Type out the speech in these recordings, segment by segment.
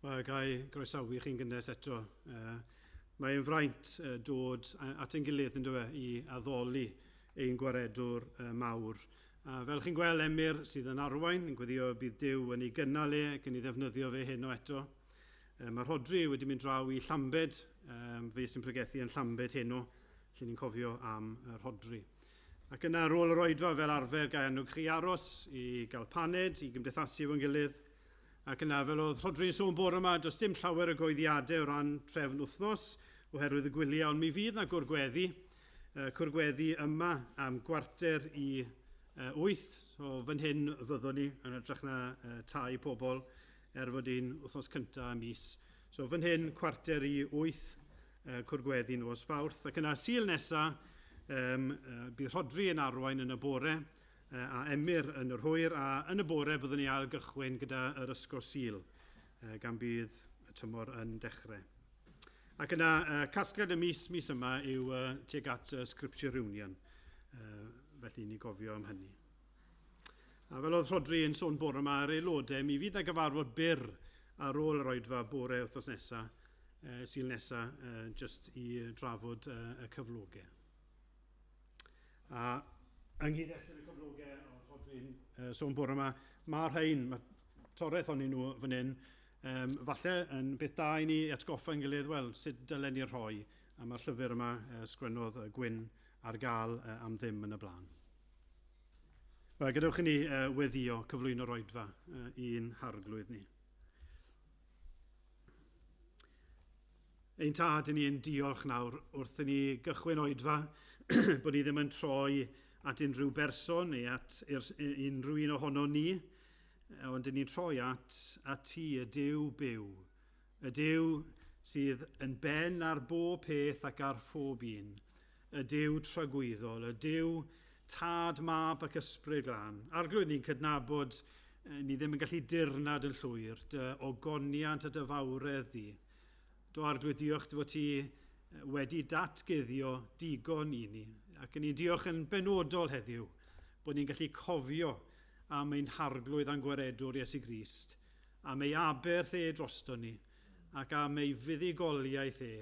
Wel, ga i groesawu chi'n gynnes eto. Mae'n fraint dod at ein gilydd, yn dyfe, i addoli ein gwaredwr mawr. A fel chi'n gweld, Emyr sydd yn arwain, yn gweddio bydd Duw yn ei gynnal e ac yn ei ddefnyddio fe heno eto. Mae Rhodri wedi mynd draw i Llambed, fe sy'n pregethu yn Llambed heno, lle ni'n cofio am Rhodri. Ac yna ar ôl yr oedfa, fel arfer, ga i annog chi aros i gael paned, i gymdeithasu efo'n gilydd. Ac yna, fel oedd Rhodri'n sôn bore yma, does dim llawer o goeddiadau o ran trefn wythnos oherwydd y gwyliau, ond mi fydd na gwrgweddi, cwrgweddi yma am 7:45, so fan hyn fyddwn ni, yn hytrach na tai pobl, er fod hi'n wythnos cyntaf y mis. So fan hyn, 7:45, cwrgweddi nos Fawrth. Ac yna, Sul nesa, bydd Rhodri yn arwain yn y bore, a Emyr yn yr hwyr, a yn y bore byddwn ni ail gychwyn gyda yr ysgol Sul, gan bydd y tymor yn dechrau. Ac yna, casgliad y mis, mis yma yw tuag at Scripture Reunion, felly ni gofio am hynny. A fel oedd Rhodri yn sôn bore yma, yr aelodau, mi fydd na gyfarfod byr ar ôl yr oedfa bore wythnos nesa, Sul nesa, just i drafod y cyflogau. A yng nghyd-destun y cyflogau oedd Rhodri'n sôn bore yma, mae rhain, mae toreth ohonyn nhw fan hyn, falle yn beth da i ni atgoffa ein gilydd, wel, sut dylen ni rhoi, a mae'r llyfr yma, sgwennodd Gwyn, ar gael am ddim yn y blaen. Wel, gadewch i ni weddio cyflwyno'r oedfa i'n harglwydd ni. Ein tad, i ni yn diolch nawr wrth i ni gychwyn oedfa bod ni ddim yn troi at unrhyw berson neu at unrhyw un ohono ni, ond ni'n troi at, at ti, y Duw byw, y Duw sydd yn ben ar bob peth ac ar phob un, y Duw tragwyddol, y Duw Tad, Mab ac Ysbryd Glân. Arglwydd, ni'n cydnabod ni ddim yn gallu dirnad yn llwyr dy ogoniant a dy fawredd di. Do Arglwydd, diolch dy fod ti wedi datguddio digon i ni. Ac ni'n diolch yn benodol heddiw bod ni'n gallu cofio am ein harglwydd a'n gwaredwr Iesu Grist, am ei aberth e drosto ni, ac am ei fuddugoliaeth e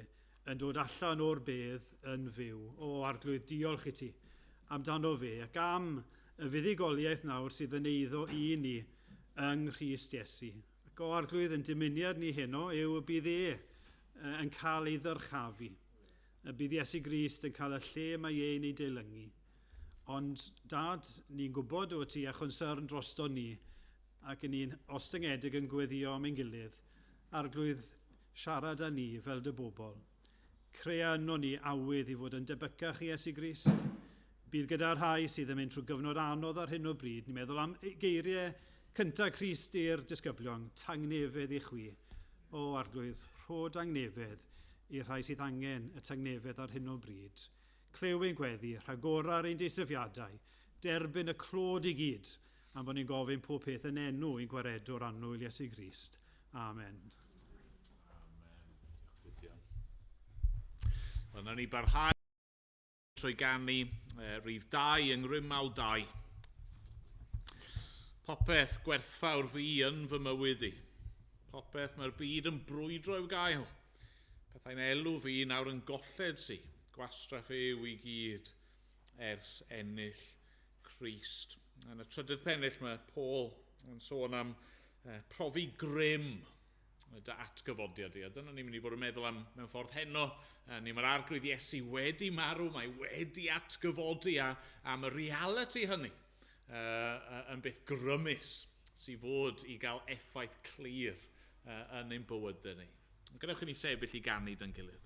yn dod allan o'r bedd yn fyw. O Arglwydd, diolch i ti amdano fe ac am y fuddugoliaeth nawr sydd yn eiddo i ni yng Nghrist Iesu. Ac o Arglwydd, yn dymuniad ni heno yw y bydd e yn cael ei ddyrchafu, y bydd Iesu Grist yn cael y lle mae e'n ei deilyngu. Ond, Dad, ni'n gwybod o ti a chonsern drosto ni, ac yn ni'n ostyngedig yn gweddio am ein gilydd. Arglwydd, siarad â ni fel dy bobl. Crea yno ni awydd i fod yn debycach i Iesu Grist. Bydd gyda'r rhai sydd yn mynd trwy gyfnod anodd ar hyn o bryd, ni'n meddwl am geiriau cyntaf Crist i'r disgyblion, tangnefedd i chwi. O Arglwydd, rho dangnefedd i'r rhai sydd angen y tangnefedd ar hyn o bryd. Clyw ein gweddi, rhagora ar ein deisyfiadau, derbyn y clod i gyd, am bod ni'n gofyn pob peth yn enw i'n gwaredwr annwyl Iesu Grist. Amen. Amen. Diolch Gwydion. Wel, nawn ni barhau trwy ganu rhif 2 yng Ngrymawl 2. Popeth gwerthfawr fi yn fy mywyd i. Popeth mae'r byd yn brwydro i'w gael. Pethau'n elw fi nawr yn golled si. Gwastraff yw i gyd ers ennill Crist. Yn y trydydd pennill mae Paul yn sôn am profi grym dy atgyfodiad di. A dyna ni'n mynd i fod yn meddwl am mewn ffordd heno. Ni mae'r Arglwydd Iesu wedi marw, mae wedi atgyfodi a am y reality hynny yn beth grymus sydd fod i gael effaith clir yn ein bywydau ni. Gadewch i ni sefyll i ganu dy'n gilydd.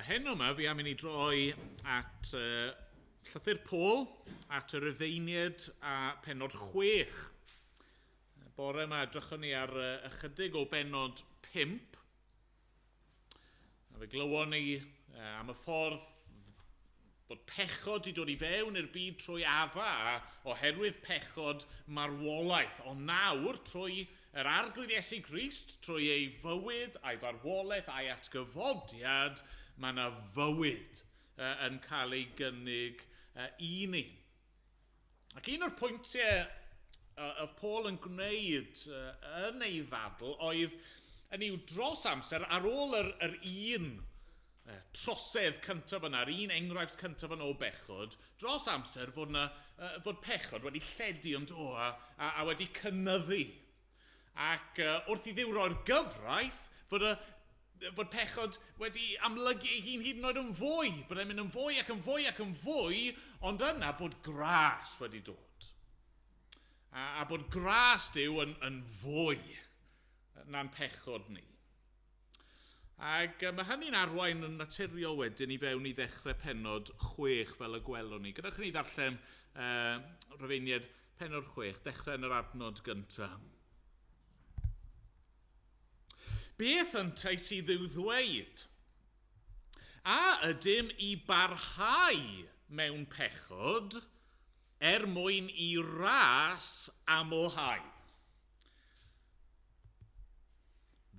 heno yma fi am i ni droi at llythyr Paul, at y Rufeiniaid a pennod 6. Bore yma edrychwn ni ar ychydig o bennod 5. A fe glywon ni am y ffordd bod pechod wedi dod i fewn i'r byd trwy Adda, a oherwydd pechod marwolaeth. Ond nawr, trwy yr Arglwydd Iesu Grist, trwy ei fywyd a'i farwolaeth a'i atgyfodiad, mae yna fywyd yn cael ei gynnig i ni. Ac un o'r pwyntiau oedd Paul yn gwneud yn ei ddadl oedd yn i'w dros amser ar ôl yr un trosedd cyntaf yna, yr un enghraifft cyntaf yna o bechod, dros amser fod pechod wedi lledu yn do a wedi cynyddu. Ac wrth i Dduw roi'r gyfraith, fod pechod wedi amlygu ei hun hyd yn oed yn fwy, bod e'n mynd yn fwy ac yn fwy ac yn fwy, ond yna bod gras wedi dod. A bod gras Duw yn fwy na'n pechod ni. Ac mae hynny'n arwain yn naturiol wedyn i fewn i ddechrau pennod 6 fel y gwelwn ni. Gadewch i ni ddarllen Rufeiniaid pennod 6, dechrau yn yr adnod gyntaf. Beth yntau sydd i'w ddweud? A ydym i barhau mewn pechod er mwyn i ras amlhau?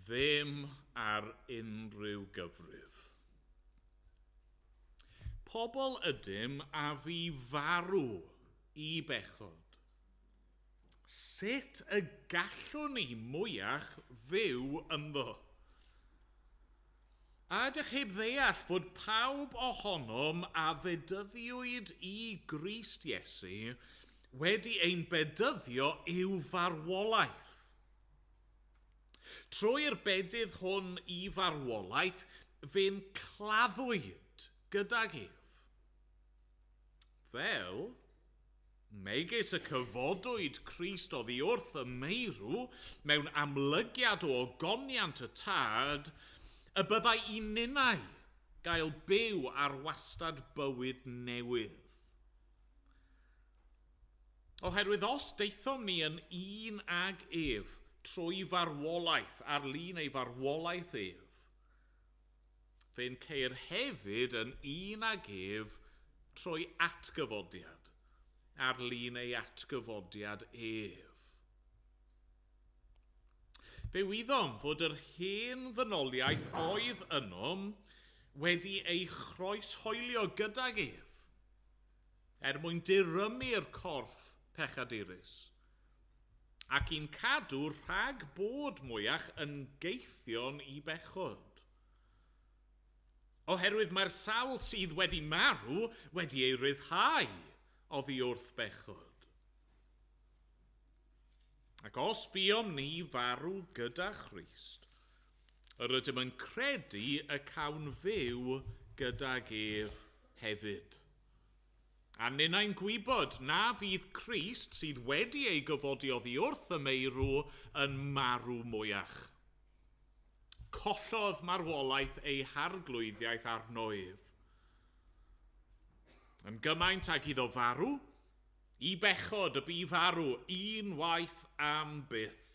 Ddim ar unrhyw gyfrif. Pobl ydym a fu farw i bechod. Sut y gallwn ni mwyach fyw ynddo? A ydych heb ddeall fod pawb ohonom a fedyddiwyd i Grist Iesu wedi ein bedyddio i'w farwolaeth? Trwy'r bedydd hwn i farwolaeth, fe'n claddwyd gydag ef. Fel, megis y cyfodwyd Crist oddi wrth y meirw mewn amlygiad o ogoniant y Tad, y byddai i ninnau gael byw ar wastad bywyd newydd. Oherwydd os daethom ni yn un ag ef trwy farwolaeth, ar lun ei farwolaeth ef, fe'n ceir hefyd yn un ag ef trwy atgyfodiad, ar lun ei atgyfodiad ef. Fe wyddom fod yr hen ddynoliaeth oedd ynom wedi ei chroeshoelio gydag ef, er mwyn dirymu'r corff pechadurus, ac i'n cadw rhag bod mwyach yn geithion i bechod. Oherwydd mae'r sawl sydd wedi marw wedi ei ryddhau oddi wrth bechod. Ac os buom ni farw gyda Christ, yr ydym yn credu y cawn fyw gydag ef hefyd. A ninnau'n gwybod na fydd Crist sydd wedi ei gyfodi oddi wrth y meirw yn marw mwyach. Collodd marwolaeth ei harglwyddiaeth arno ef. Yn gymaint ag iddo farw, i bechod y bu farw unwaith am byth.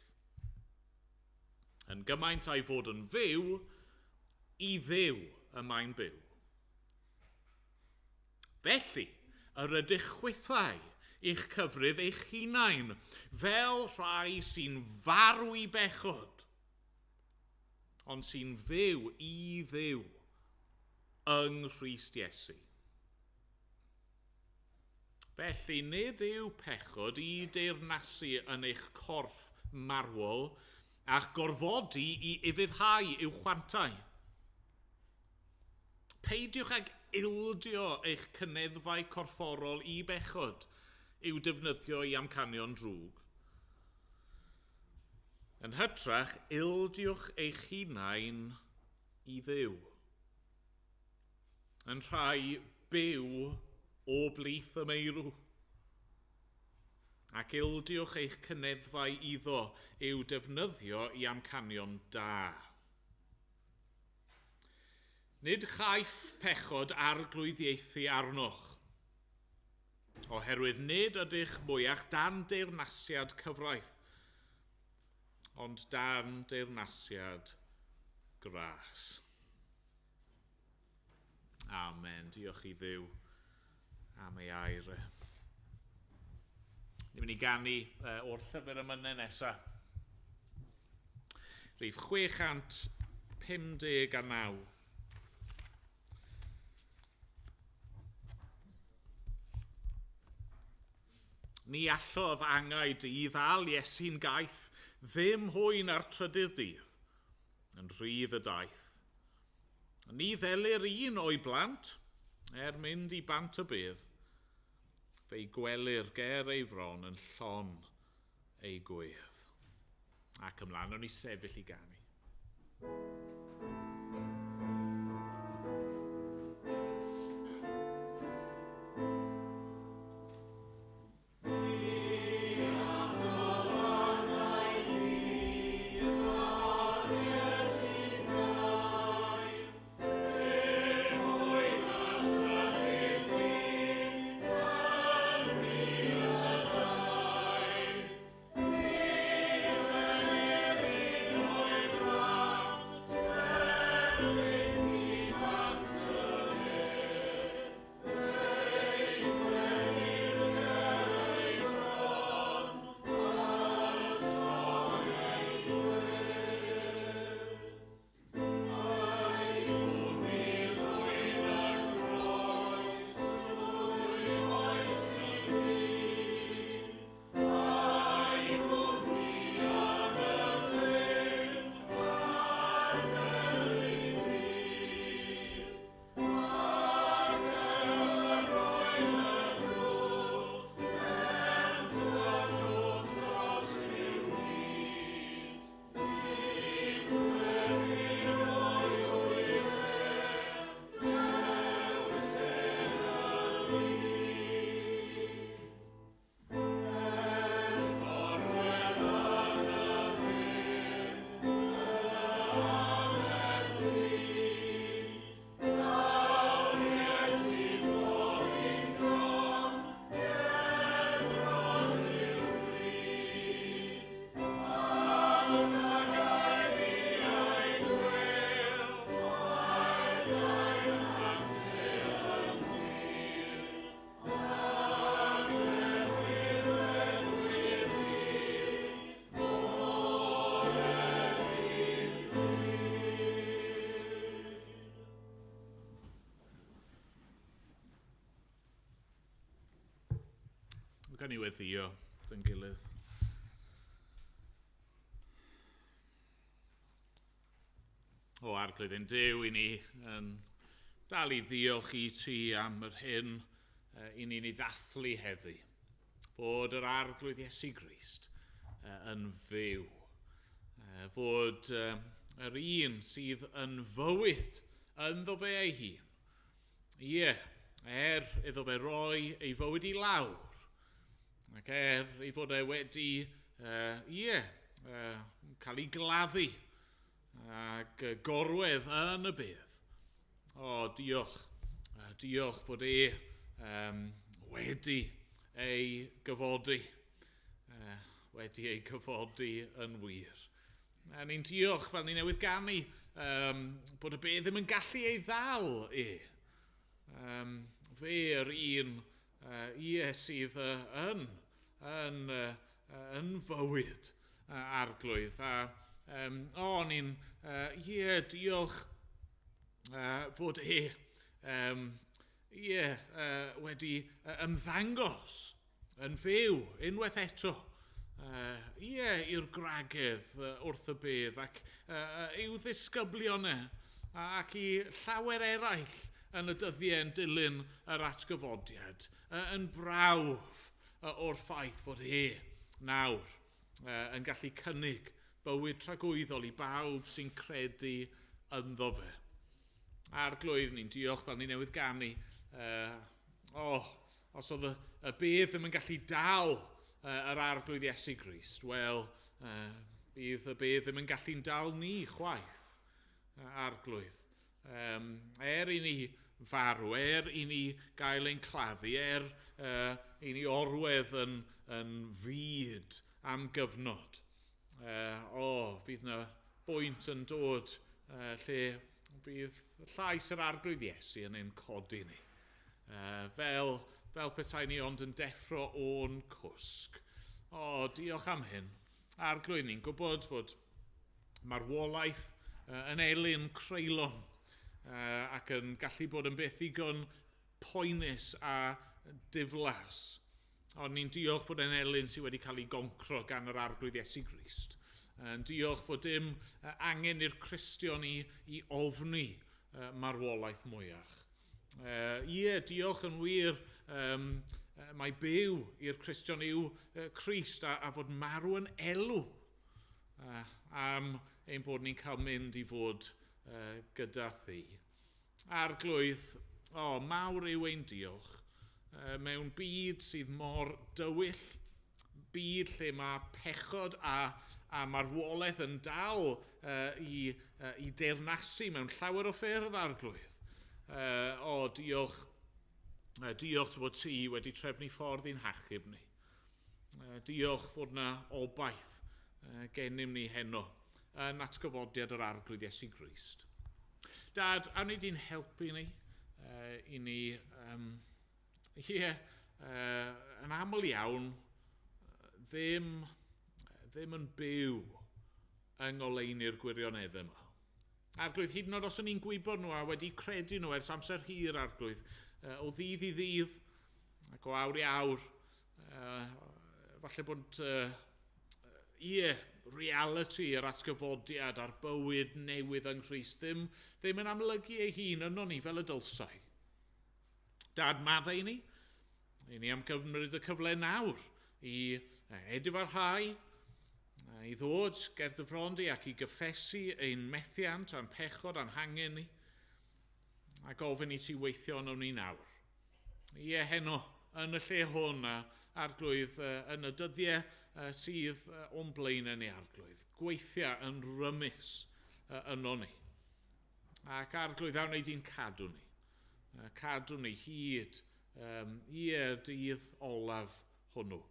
Yn gymaint a'i fod yn fyw, i Dduw y mae'n byw. Felly, yr ydych chwithau i'ch cyfrif eich hunain, fel rhai sy'n farw i bechod, ond sy'n fyw i Dduw yng Nghrist Iesu. Felly, nid yw pechod i deyrnasu yn eich corff marwol a'ch gorfodi i ufuddhau i'w chwantau. Peidiwch ag ildio eich cyneddfau corfforol i bechod i'w defnyddio i amcanion drwg. Yn hytrach, ildiwch eich hunain i Dduw. Yn rhai byw o blith y meirw. Ac ildiwch eich cyneddfau iddo i'w defnyddio i amcanion da. Nid chaiff pechod arglwyddiaethu arnoch, oherwydd nid ydych mwyach dan deyrnasiad cyfraith, ond dan deyrnasiad gras. Amen. Diolch i Dduw am ei air. Ni'n mynd i ganu o'r llyfr emynau nesaf. Rhif 659. Ni allodd angau di ddal Iesu'n gaeth, ddim hwy na'r trydydd dydd, yn rhydd y daith. Ni ddelir un o'i blant, er mynd i bant y bydd, fe'i gwelir ger ei fron yn llon ei gwedd. Ac ymlaen, o'n i sefyll i ganu. Gan i weddio dyn gilydd. O Arglwydd ein Duw, i ni yn dal i ddiolch i ti am yr hyn i ni'n ei ddathlu heddi. Fod yr Arglwydd Iesu Grist yn fyw. Fod yr un sydd yn fywyd ynddo fe ei hun. Ie, er iddo fe roi ei fywyd i lawr, ac er ei fod e wedi cael ei gladdu ac gorwedd yn y bedd. O, diolch. Diolch fod e wedi ei gyfodi. Wedi ei gyfodi yn wir. A ni'n diolch, fel ni newydd ganu, bod y bedd ddim yn gallu ei ddal e. Fe yr un sydd yn fywyd Arglwydd. A ni'n diolch fod e wedi ymddangos yn fyw unwaith eto. I'r gwragedd wrth y bedd ac i'w ddisgyblion e ac i llawer eraill yn y dyddiau yn dilyn yr atgyfodiad, yn brawf o'r ffaith fod e nawr yn gallu cynnig bywyd tragwyddol i bawb sy'n credu ynddo fe. Arglwydd, ni'n diolch fel ni newydd ganu. Os oedd y bedd ddim yn gallu dal yr Arglwydd Iesu Grist, wel, bydd y bedd ddim yn gallu'n dal ni chwaith, Arglwydd. Er i ni farw, er i ni gael ein claddu, er i ni orwedd yn fyd am gyfnod. Fydd yna bwynt yn dod lle bydd llais yr Arglwydd Iesu yn ein codi ni. Fel petai ni ond yn deffro o'n cwsg. O, diolch am hyn. Arglwydd, ni'n gwybod fod marwolaeth yn elyn creulon ac yn gallu bod yn beth ddigon poenus a diflas. Ond ni'n diolch fod yn elyn sydd wedi cael ei goncro gan yr Arglwydd Iesu Grist. Yn diolch fod dim angen i'r Cristion i ofni marwolaeth mwyach. Ie, diolch yn wir, mae byw i'r Cristion yw Crist a fod marw yn elw am ein bod ni'n cael mynd i fod gyda thi. Arglwydd, mawr yw ein diolch mewn byd sydd mor dywyll, byd lle mae pechod a marwolaeth yn dal i deyrnasu mewn llawer o ffyrdd, Arglwydd. Diolch, diolch fod ti wedi trefnu ffordd i'n hachub ni. Diolch fod yna obaith gennym ni heno yn atgyfodiad yr Arglwydd Iesu Grist. Dad, awn ni di'n helpu ni i ni, yn aml iawn, ddim yn byw yng ngoleuni'r gwirionedd yma. Arglwydd, hyd yn oed os o'n ni'n gwybod nhw a wedi credu nhw ers amser hir, Arglwydd, o ddydd i ddydd ac o awr i awr, falle bod reality yr atgyfodiad a'r bywyd newydd yng Nghrist ddim yn amlygu ei hun yno ni fel y dylsai. Dad, maddau i ni. I ni am gymryd y cyfle nawr i edifarhau, i ddod ger dy fron di ac i gyffesu ein methiant a'n pechod a'n hangen ni, a gofyn i ti weithio yno ni nawr. Ie, heno, yn y lle hwn, Arglwydd, yn y dyddiau sydd o'n blaenau ni, Arglwydd, gweithio yn rymus yno ni. Ac Arglwydd, a wneud i'n cadw ni. Cadw ni hyd i'r dydd olaf hwnnw.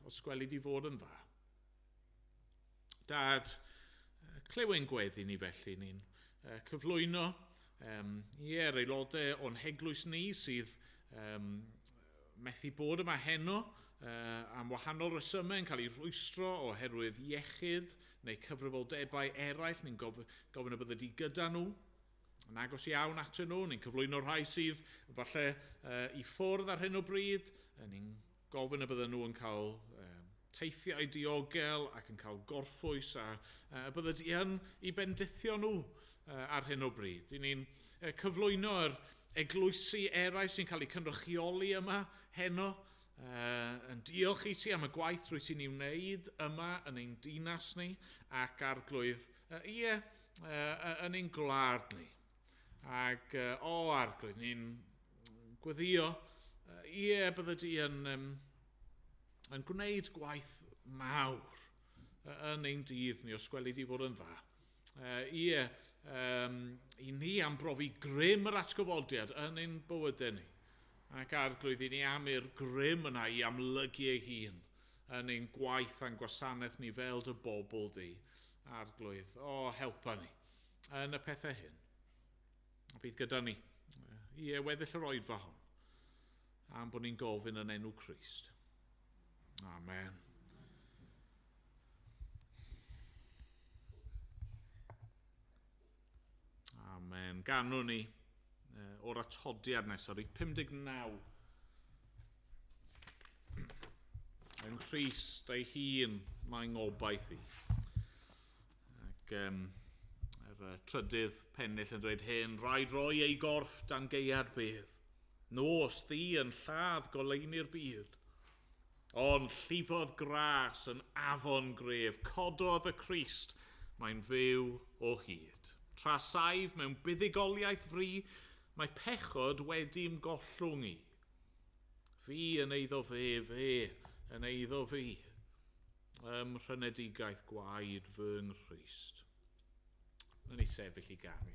Os gweli di fod yn dda. Dad, clyw ein gweddi ni felly, ni'n cyflwyno i'r aelodau o'n heglwys ni sydd methu bod yma heno am wahanol resymau yn cael ei rwystro oherwydd iechyd neu cyfrifoldebau eraill. Ni'n gofyn y bydde di gyda nhw, yn agos iawn atyn nhw. Ni'n cyflwyno rhai sydd falle i ffwrdd ar hyn o bryd. Ni'n gofyn y bydde nhw yn cael teithiau diogel ac yn cael gorffwys a bydde di yn i bendithio nhw ar hyn o bryd. Ni'n cyflwyno'r eglwysi eraill sy'n cael eu cynrychioli yma heno, yn diolch i ti am y gwaith rwyt ti'n ei wneud yma yn ein dinas ni ac Arglwydd, yn ein gwlad ni. Ac Arglwydd, ni'n gweddio, bydde di yn gwneud gwaith mawr yn ein dydd ni, os gweli di fod yn dda. I ni am brofi grym yr atgyfodiad yn ein bywydau ni. Ac Arglwydd, i ni am i'r grym yna i amlygu ei hun yn ein gwaith a'n gwasanaeth ni fel dy bobl di, Arglwydd. Helpa ni yn y pethau hyn. A bydd gyda ni i weddill yr oedfa hon, am bod ni'n gofyn yn enw Crist. Amen. Amen. Ganwn ni o'r atodiad nesaf, rhif 59. Yng Nghrist ei hun mae ngobaith i. Ac yr trydydd pennill yn dweud hyn, rhaid roi ei gorff dan gaead bedd. Nos ddi yn lladd goleuni'r byd. Ond llifodd gras yn afon gref, cododd y Crist, mae'n fyw o hyd. Tra saif mewn buddugoliaeth fri, mae pechod wedi'm gollwng i. Fi yn eiddo fe, fe yn eiddo fi. Ym mhrynedigaeth gwaed fy Nghrist. Nawn ni sefyll i ganu.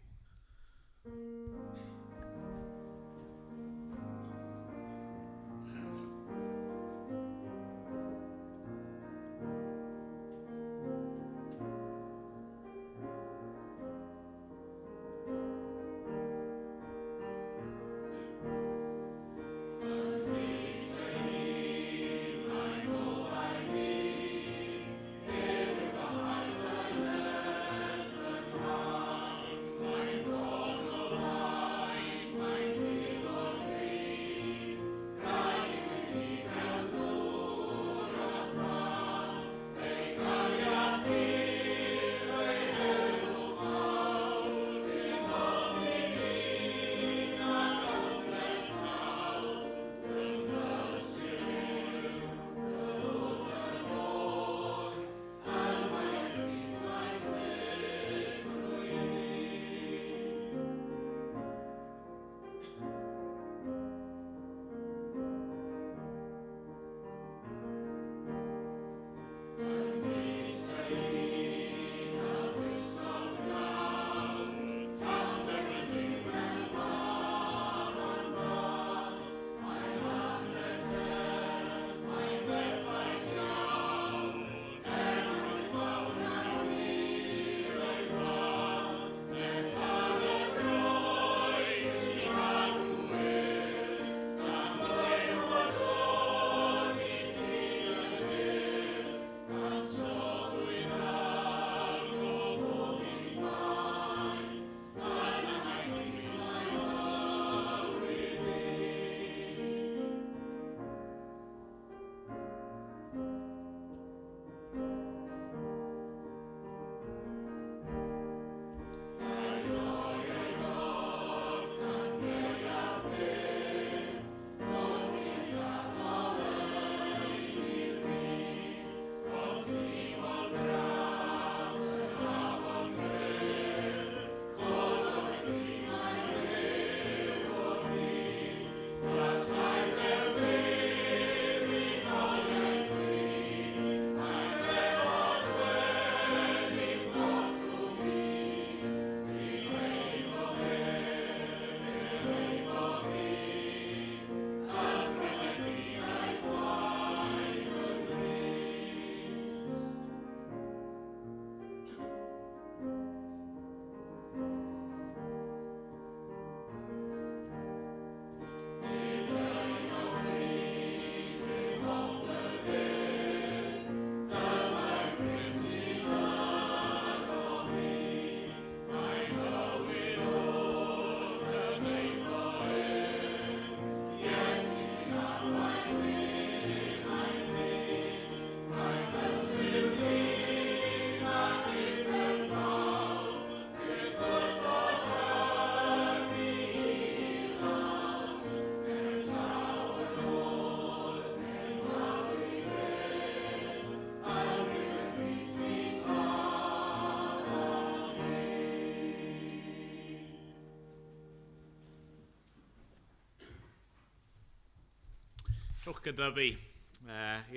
Trowch gyda fi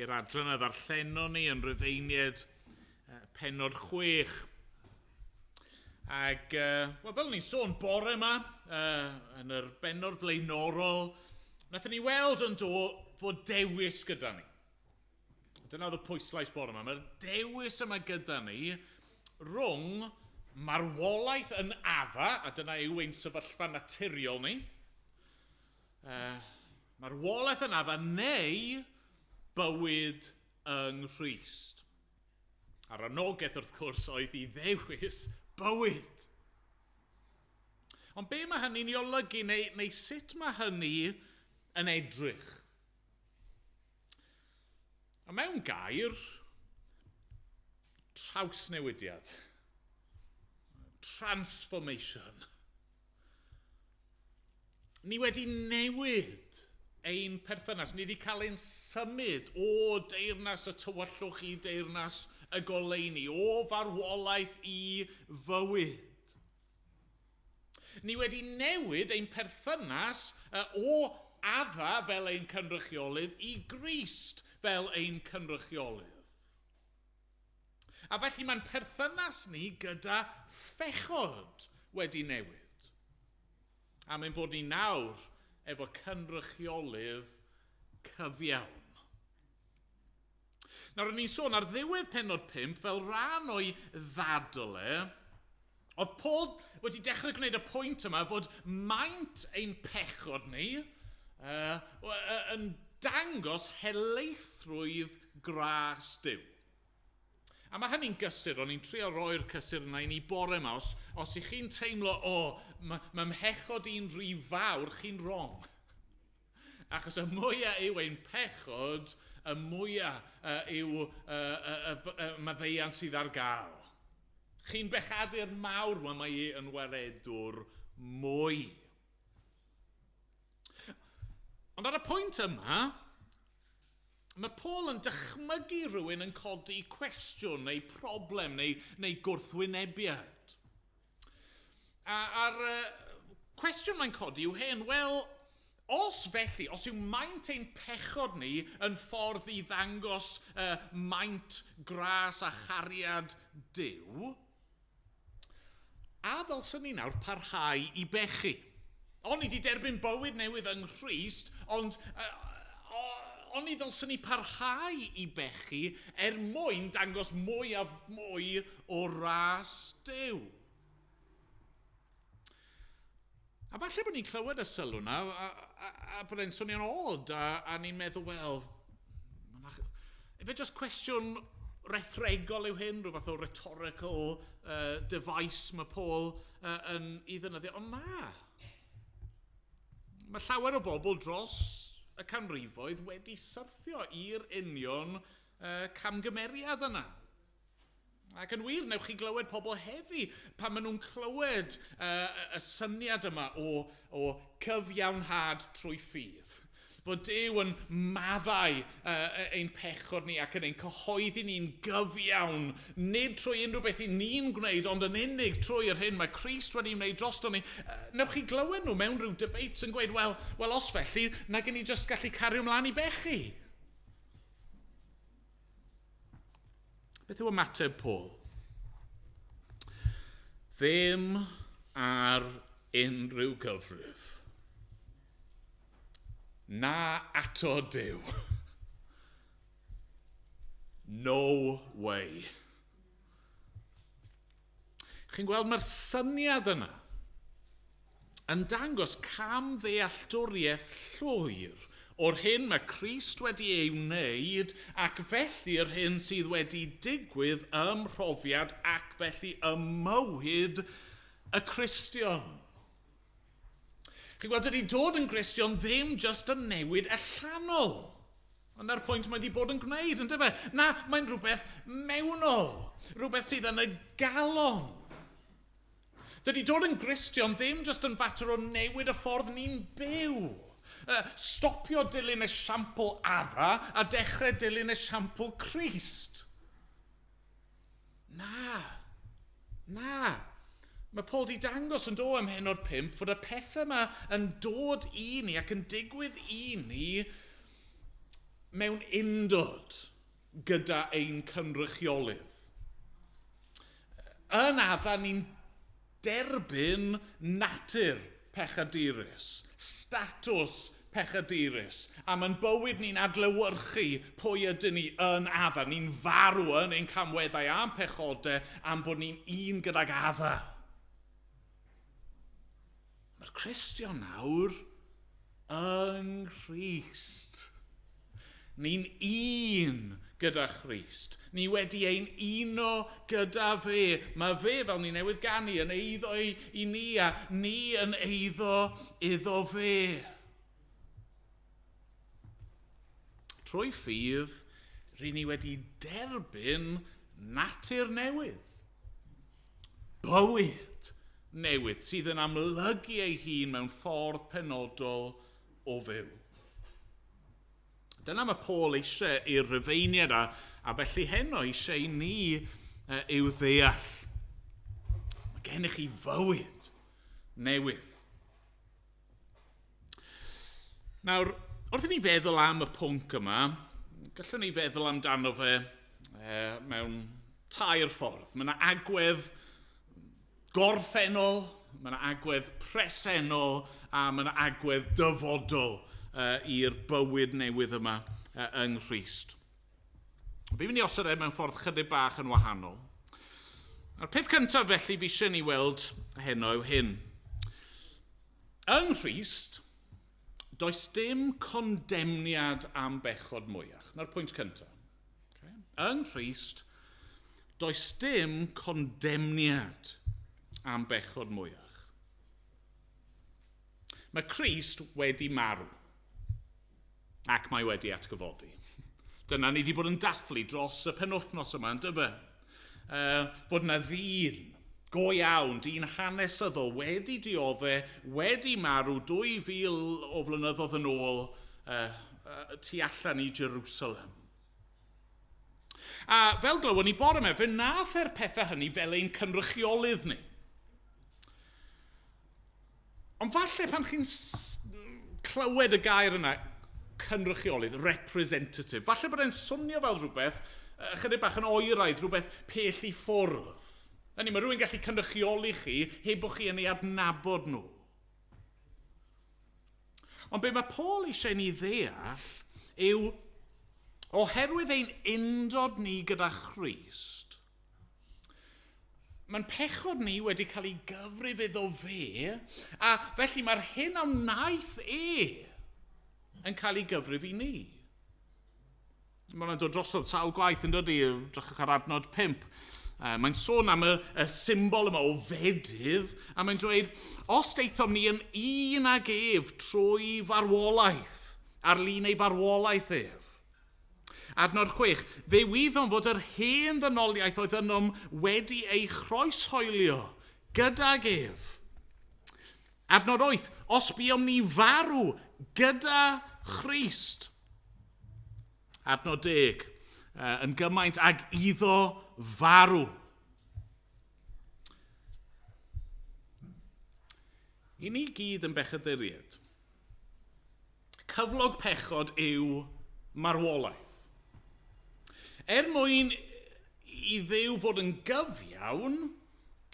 i'r adran a ddarllenon ni yn Rhufeiniaid pennod 6. Ac, wel, fel ni'n sôn bore yma, yn yr bennod flaenorol, wnaethon ni weld yn do fod dewis gyda ni. Dyna oedd y pwyslais bore yma. Mae'r dewis yma gyda ni rhwng marwolaeth yn Adda, a dyna yw ein sefyllfa naturiol ni, marwolaeth yn Adda neu bywyd yng Nghrist. A'r anogaeth wrth gwrs oedd i ddewis bywyd. Ond be mae hynny'n ei olygu neu sut mae hynny yn edrych? A mewn gair, trawsnewidiad. Transformation. Ni wedi newid ein perthynas. Ni wedi cael ein symud o deyrnas y tywyllwch i deyrnas y goleuni, o farwolaeth i fywyd. Ni wedi newid ein perthynas o Adda fel ein cynrychiolydd i Grist fel ein cynrychiolydd. A felly mae'n perthynas ni gyda phechod wedi newid. Am ein bod ni nawr efo cynrychiolydd cyfiawn. Nawr, o'n i'n sôn ar ddiwedd pennod 5, fel rhan o'i ddadl e, oedd Paul wedi dechrau gwneud y pwynt yma fod maint ein pechod ni yn dangos helaethrwydd gras Duw. A mae hynny'n gysur, o'n i'n trio roi'r cysur yna i ni bore yma. Os ych chi'n teimlo, o, mae mhechod i'n rhy fawr, chi'n wrong. Achos y mwyaf yw ein pechod, y mwyaf yw y maddeuant sydd ar gael. Chi'n bechadur mawr, wel mae e yn waredwr mwy. Ond ar y pwynt yma, mae Paul yn dychmygu rhywun yn codi cwestiwn neu problem neu gwrthwynebiad. A'r cwestiwn mae'n codi yw hyn, wel, os felly, os yw maint ein pechod ni yn ffordd i ddangos maint gras a chariad Duw, a ddylswn ni nawr parhau i bechu? O'n i wedi derbyn bywyd newydd yng Nghrist, ond o'n i ddylswn ni parhau i bechu er mwyn dangos mwy a mwy o ras Duw. A falle bod ni'n clywed y sylw yna, a bod e'n swnio'n od, a ni'n meddwl, wel, efe just cwestiwn rethregol yw hyn, rhyw fath o rhetorical device mae Paul yn ei ddefnyddio, ond na. Mae llawer o bobl dros y canrifoedd wedi syrthio i'r union camgymeriad yna. Ac yn wir, newch chi glywed pobl heddi pan maen nhw'n clywed y syniad yma o cyfiawnhad trwy ffydd. Bod Duw yn maddau ein pechod ni ac yn ein cyhoeddi ni'n gyfiawn, nid trwy unrhyw beth i ni'n gwneud, ond yn unig trwy yr hyn mae Crist wedi wneud drosto ni. Newch chi glywed nhw mewn rhyw debates yn gweud, wel os felly, nag ni jyst gallu cario ymlaen i bechu. Beth yw ymateb Paul? Ddim ar unrhyw gyfrif. Na ato Duw. No way. Chi'n gweld mae'r syniad yna yn dangos camddealltwriaeth llwyr o'r hyn mae Crist wedi ei wneud ac felly yr hyn sydd wedi digwydd ym mhrofiad ac felly ym mywyd y Cristion. Chi'n gweld, dydy dod yn Gristion ddim jyst yn newid allanol. Ond na'r pwynt mae wedi bod yn gwneud, yn dyfe? Na, mae'n rhywbeth mewnol, rhywbeth sydd yn y galon. Dydy dod yn Gristion ddim jyst yn fater o newid y ffordd ni'n byw. Stopio dilyn esiampl Adda a dechrau dilyn esiampl Crist. Na, na. Mae Paul di dangos yn do ym mhennod 5 fod y pethau yma yn dod i ni ac yn digwydd i ni mewn undod gyda ein cynrychiolydd. Yn Adda ni'n derbyn natur pechadurus, statws pechadurus, a mae'n bywyd ni'n adlewyrchu pwy ydyn ni yn Adda. Ni'n farw yn ein camweddau a'n pechodau am bod ni'n un gydag Adda. Mae'r Cristion nawr yng Nghrist. Ni'n un gyda Christ. Ni wedi ein uno gyda fe. Mae fe, fel ni newydd ganu, yn eiddo i ni a ni yn eiddo iddo fe. Trwy ffydd, ry'n ni wedi derbyn natur newydd. Bywyd newydd sydd yn amlygu ei hun mewn ffordd penodol o fyw. Dyna mae Paul eisiau i'r Rufeiniaid a felly heno eisiau i ni i'w ddeall. Mae gennych chi fywyd newydd. Nawr, wrth i ni feddwl am y pwnc yma, gallwn ni feddwl amdano fe mewn tair ffordd. Mae yna agwedd gorffennol, Mae yna agwedd presennol a mae yna agwedd dyfodol i'r bywyd newydd yma yng Nghrist. Fi'n mynd i osod e mewn ffordd chydig bach yn wahanol. A'r peth cyntaf felly fi eisiau ni weld heno yw hyn. Yng Nghrist, does dim condemniad am bechod mwyach. Na'r pwynt cyntaf. Okay. Yng Nghrist, does dim condemniad am bechod mwyach. Mae Crist wedi marw ac mae wedi atgyfodi. Dyna ni wedi bod yn dathlu dros y penwythnos yma, yn dyfe? Fod yna ddyn go iawn, dyn hanesyddol, wedi diodde, wedi marw 2000 o flynyddoedd yn ôl tu allan i Jerusalem. A fel glywon ni bore yma, fe nath e'r pethau hynny fel ein cynrychiolydd ni. Ond falle pan chi'n clywed y gair yna, cynrychiolydd, representative, falle bod e'n swnio fel rhywbeth chydig bach yn oeraidd, rhywbeth pell i ffwrdd. Hynny, mae rhywun gallu cynrychioli chi heb bod chi yn ei adnabod nhw. Ond be mae Paul eisiau ni ddeall yw, oherwydd ein undod ni gyda Christ, mae'n pechod ni wedi cael ei gyfrif iddo fe, a felly mae'r hyn a wnaeth e yn cael ei gyfrif i ni. Mae hwnna'n dod drosodd sawl gwaith yn dydy, drychwch ar adnod 5. Mae'n sôn am y symbol yma o fedydd, a mae'n dweud, os deithom ni yn un ag ef trwy farwolaeth, ar lun ei farwolaeth ef. Adnod 6, fe wyddom fod yr hen ddynoliaeth oedd ynom wedi ei chroeshoelio gydag ef. Adnod 8, os buom ni farw gyda Christ. Adnod 10, yn gymaint ag iddo farw. I ni gyd yn bechaduriaid, cyflog pechod yw marwolaeth. Er mwyn i Dduw fod yn gyfiawn,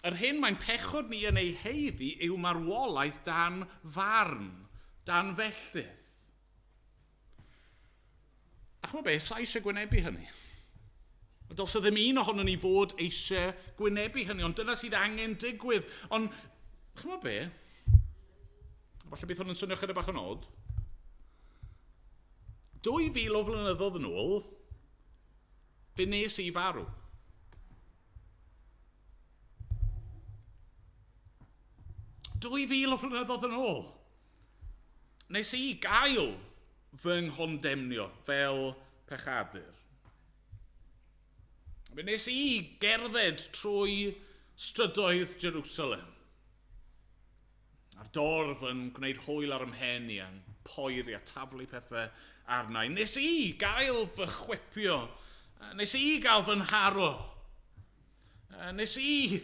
yr hyn mae'n pechod ni yn ei heiddi yw marwolaeth dan farn, dan felltith. A ch'mod be, sa eisiau gwynebu hynny. Dylse ddim un ohonon ni fod eisiau gwynebu hynny, ond dyna sydd angen digwydd. Ond, ch'mod be, falle bydd hwn yn swnio chydig bach yn od. 2000 o flynyddoedd yn ôl, fe nes i farw. 2000 o flynyddoedd yn ôl, nes i gael fy nghondemnio fel pechadur. Fe nes i gerdded trwy strydoedd Jerusalem. A'r dorf yn gwneud hwyl ar ymhen i a'n poeri a taflu pethau arna i. Nes i gael fy chwipio. Nes i gael fy nharo. Nes i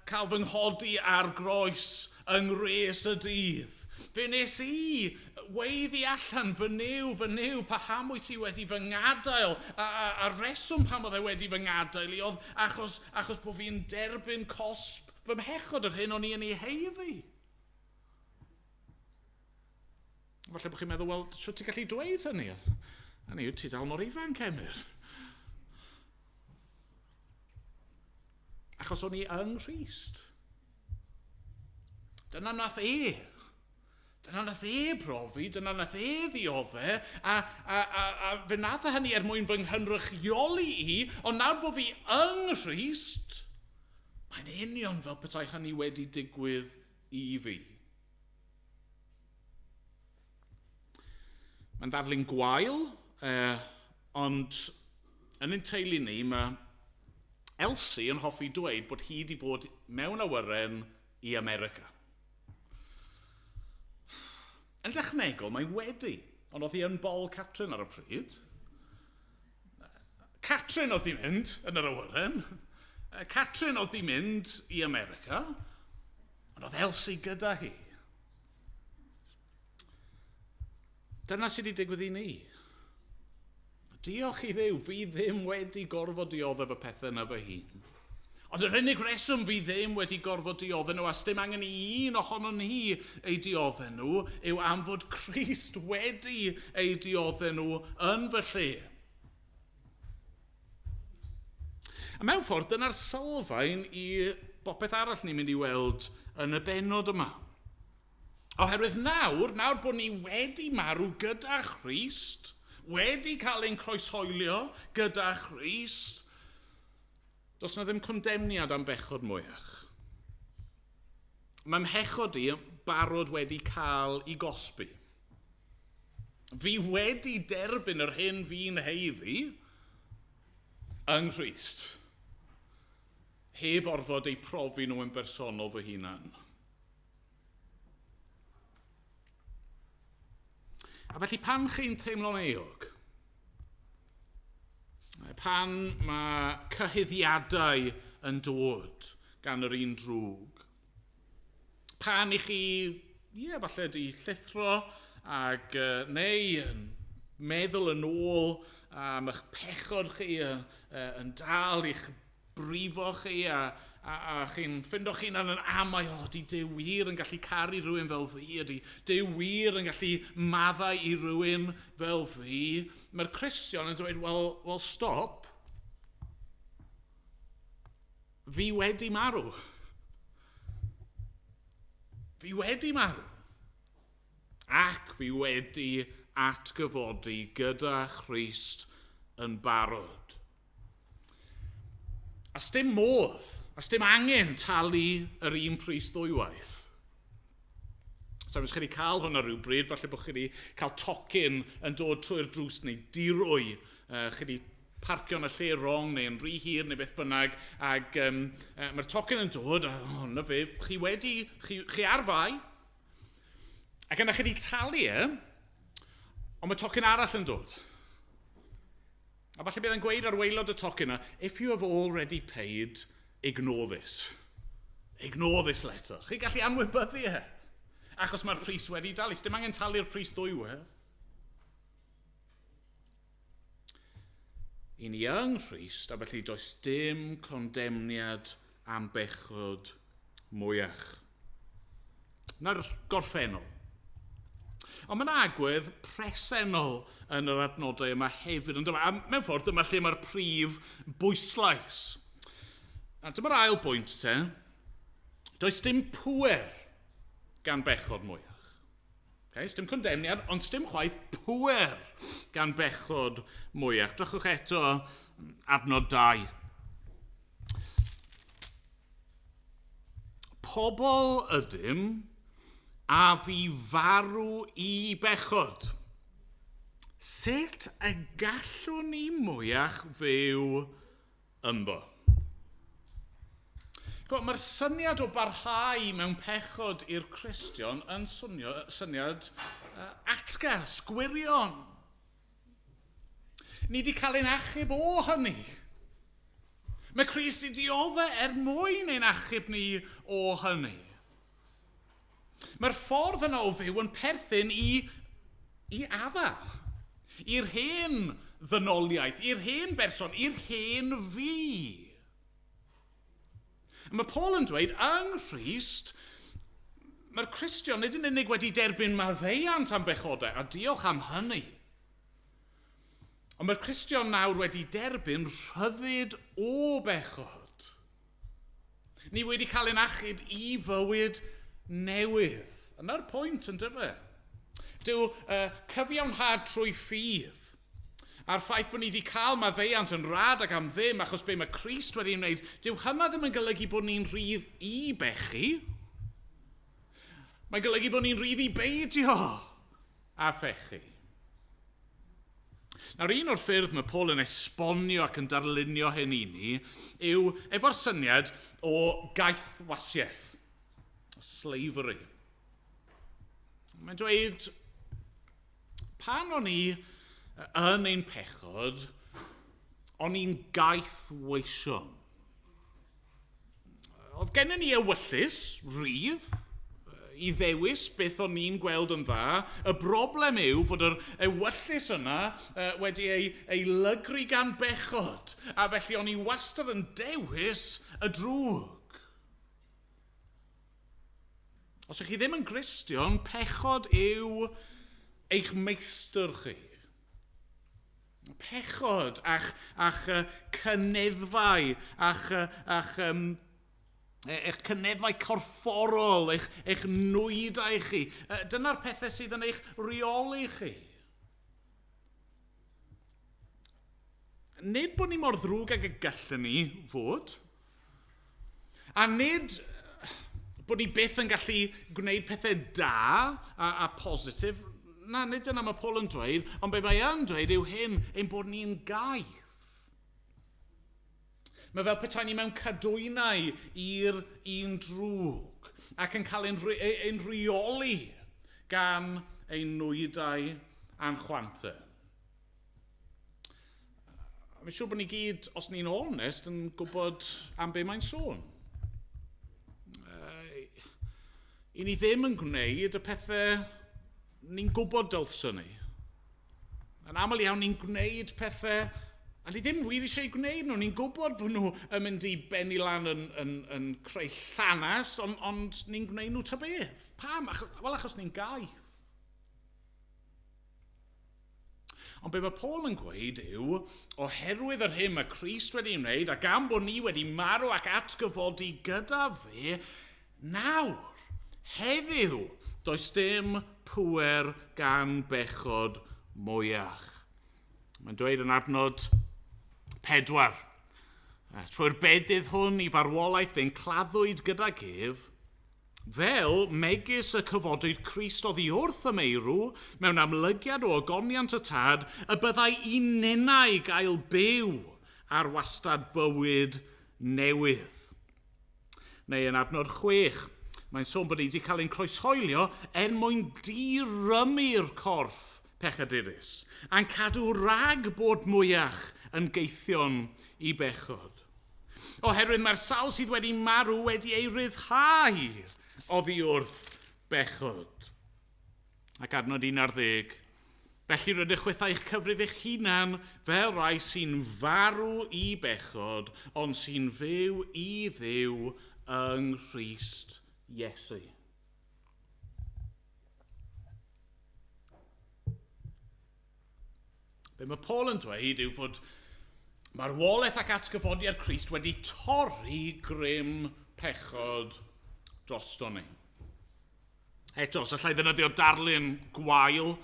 cael fy nghodi ar groes yng ngwres y dydd. Fe nes i weiddi allan, fy Nuw, paham wyt ti wedi fy ngadael? A reswm pam oedd e wedi fy ngadael i oedd achos bod fi'n derbyn cosb fy mhechod, yr hyn o'n i yn ei heiddi. Falle bod chi'n meddwl, wel, sut ti'n gallu dweud hynny? Hynny yw, ti dal mor ifanc, Emyr. Achos o'n i yng Nghrist. Dyna nath e. Dyna nath e brofi, dyna nath e ddiodde, a fe nath e hynny er mwyn fy nghynrychioli i, ond nawr bod fi yng Nghrist, mae'n union fel petai hynny wedi digwydd i fi. Mae'n ddarlun gwael, ond yn ein teulu ni, mae Elsie yn hoffi dweud bod hi wedi bod mewn awyren i America. Yn dechnegol, mae wedi, ond oedd hi yn bol Catrin ar y pryd. Catrin oedd di mynd yn yr awyren. Catrin oedd di mynd i America, ond oedd Elsie gyda hi. Dyna sydd wedi digwydd i ni. Diolch i Dduw, fi ddim wedi gorfod dioddef y pethau yna fy hun. Ond yr unig reswm fi ddim wedi gorfod dioddef nhw, a sdim angen i un ohono ni ei dioddef nhw, yw am fod Crist wedi ei dioddef nhw yn fy lle. A mewn ffordd, dyna'r sylfaen i bopeth arall ni'n mynd i weld yn y bennod yma. Oherwydd nawr bod ni wedi marw gyda Christ, wedi cael ein croeshoelio gyda Christ, does na ddim condemniad am bechod mwyach. Mae mhechod i barod wedi cael ei gosbi. Fi wedi derbyn yr hyn fi'n haeddu yng Nghrist. Heb orfod eu profi nhw yn bersonol fy hunan. A felly pan chi'n teimlo'n euog, pan mae cyhuddiadau yn dod gan yr un drwg, pan i chi, falle di llithro ac neu yn meddwl yn ôl am eich pechod chi yn dal i'ch brifo chi a chi'n ffindo chi'n yn amau, o, di Duw wir yn gallu caru rhywun fel fi, ydy Duw wir yn gallu maddau i rhywun fel fi. Mae'r Cristion yn dweud, well, stop. Fi wedi marw. Fi wedi marw. Ac fi wedi atgyfodi gyda Christ yn barod. A sdim modd, a sdim angen talu yr un pris ddwywaith. So, os chi wedi cael hwnna rhywbryd, falle bod chi wedi cael tocyn yn dod trwy'r drws neu dirwy. Chi wedi parcio yn y lle wrong neu yn rhy hir neu beth bynnag, ac mae'r tocyn yn dod, a na fe, chi ar fai, ac yna chi wedi talu e, ond mae tocyn arall yn dod. A falle bydd yn gweud ar waelod y tocyn yna, if you have already paid, ignore this. Ignore this letter. Chi'n gallu anwybyddu e. Achos mae'r pris wedi dalu. Sdim angen talu'r pris ddwywaith. I ni yng Nghrist, a felly does dim condemniad am bechod mwyach. Na'r gorffennol. Ond mae'n agwedd presennol yn yr adnodau yma hefyd. Ond a mewn ffordd, dyma lle mae'r prif bwyslais. A dyma'r ail bwynt te. Does dim pŵer gan bechod mwyach. Okay, sdim condemniad, ond sdim chwaith pŵer gan bechod mwyach. Drychwch eto adnod 2. Pobl ydym a fi farw i bechod. Sut y gallwn ni mwyach fyw ynddo? Mae'r syniad o barhau mewn pechod i'r Cristion yn syniad atgas, gwirion. Ni wedi cael ein achub o hynny. Mae Crist wedi dioddef er mwyn ein achub ni o hynny. Mae'r ffordd yna o fyw yn perthyn i Adda, i'r hen ddynoliaeth, i'r hen berson, i'r hen fi. A mae Paul yn dweud, yng Nghrist, mae'r Cristion nid yn unig wedi derbyn maddeuant am bechodau, a diolch am hynny. Ond mae'r Cristion nawr wedi derbyn rhyddid o bechod. Ni wedi cael ein achub i fywyd newydd. Yna'r pwynt yn dyfe. Dyw cyfiawnhad trwy ffydd a'r ffaith bod ni wedi cael maddeuant yn rhad ac am ddim achos be mae Crist wedi wneud, dyw hynna ddim yn golygu bod ni'n rhydd i bechu. Mae'n golygu bod ni'n rhydd i beidio a phechu. Nawr, un o'r ffyrdd mae Paul yn esbonio ac yn darlunio hyn i ni yw efo'r syniad o gaethwasiaeth, slavery. Mae'n dweud, pan o'n i yn ein pechod, o'n i'n gaethweision. Oedd gennym ni ewyllys, rhydd, I ddewis beth o'n ni'n gweld yn dda. Y broblem yw fod yr ewyllys yna wedi ei lygru gan bechod. A felly o'n i wastad yn dewis y drwg. Os ydych chi ddim yn Gristion, pechod yw eich meistr chi. Pechod a'ch cyneddfau, a'ch eich cyneddfau corfforol, eich nwydau chi. Dyna'r pethau sydd yn eich reoli chi. Nid bod ni mor ddrwg ag y gallwn ni fod, a nid bod ni byth yn gallu gwneud pethau da a positif. Na, nid dyna mae Paul yn dweud, ond be mae yn dweud yw hyn, ein bod ni'n gaeth. Mae fel petai ni mewn cadwynau i'r un drwg ac yn cael ein rheoli gan ein nwydau a'n chwantau. Fi'n siŵr bod ni gyd, os ni'n onest, yn gwybod am be mae'n sôn. I ni ddim yn gwneud y pethau ni'n gwybod dylswn ni. Yn aml iawn ni'n gwneud pethau a ni ddim wir eisiau gwneud nhw. Ni'n gwybod bod nhw yn mynd i benni lan yn creu llanast, ond ni'n gwneud nhw ta beth. Pam? Wel, achos ni'n gaeth. Ond be mae Paul yn gweud yw, oherwydd yr hyn mae Crist wedi wneud, a gan bod ni wedi marw ac atgyfodi gyda fe, nawr, heddiw, does dim pŵer gan bechod mwyach. Mae'n dweud yn adnod 4. Trwy'r bedydd hwn i farwolaeth fe'n claddwyd gydag ef, fel megis y cyfodwyd Crist oddi wrth y meirw, mewn amlygiad o ogoniant y tad, y byddai i ninnau gael byw ar wastad bywyd newydd. Neu yn adnod 6, mae'n sôn bod ni wedi cael ein croeshoelio er mwyn dirymu'r corff pechadurus, a'n cadw rhag bod mwyach yn geithion i bechod. Oherwydd mae'r sawl sydd wedi marw wedi ei ryddhau oddi wrth bechod. Ac adnod 11, felly rydych chwithau eich cyfrif eich hunan fel rai sy'n farw i bechod, ond sy'n fyw i Dduw yng Nghrist Iesu. Be mae Paul yn dweud yw fod marwolaeth ac atgyfodiad Crist wedi torri grym pechod drosto ni. Eto, os allai ddefnyddio darlun gwael,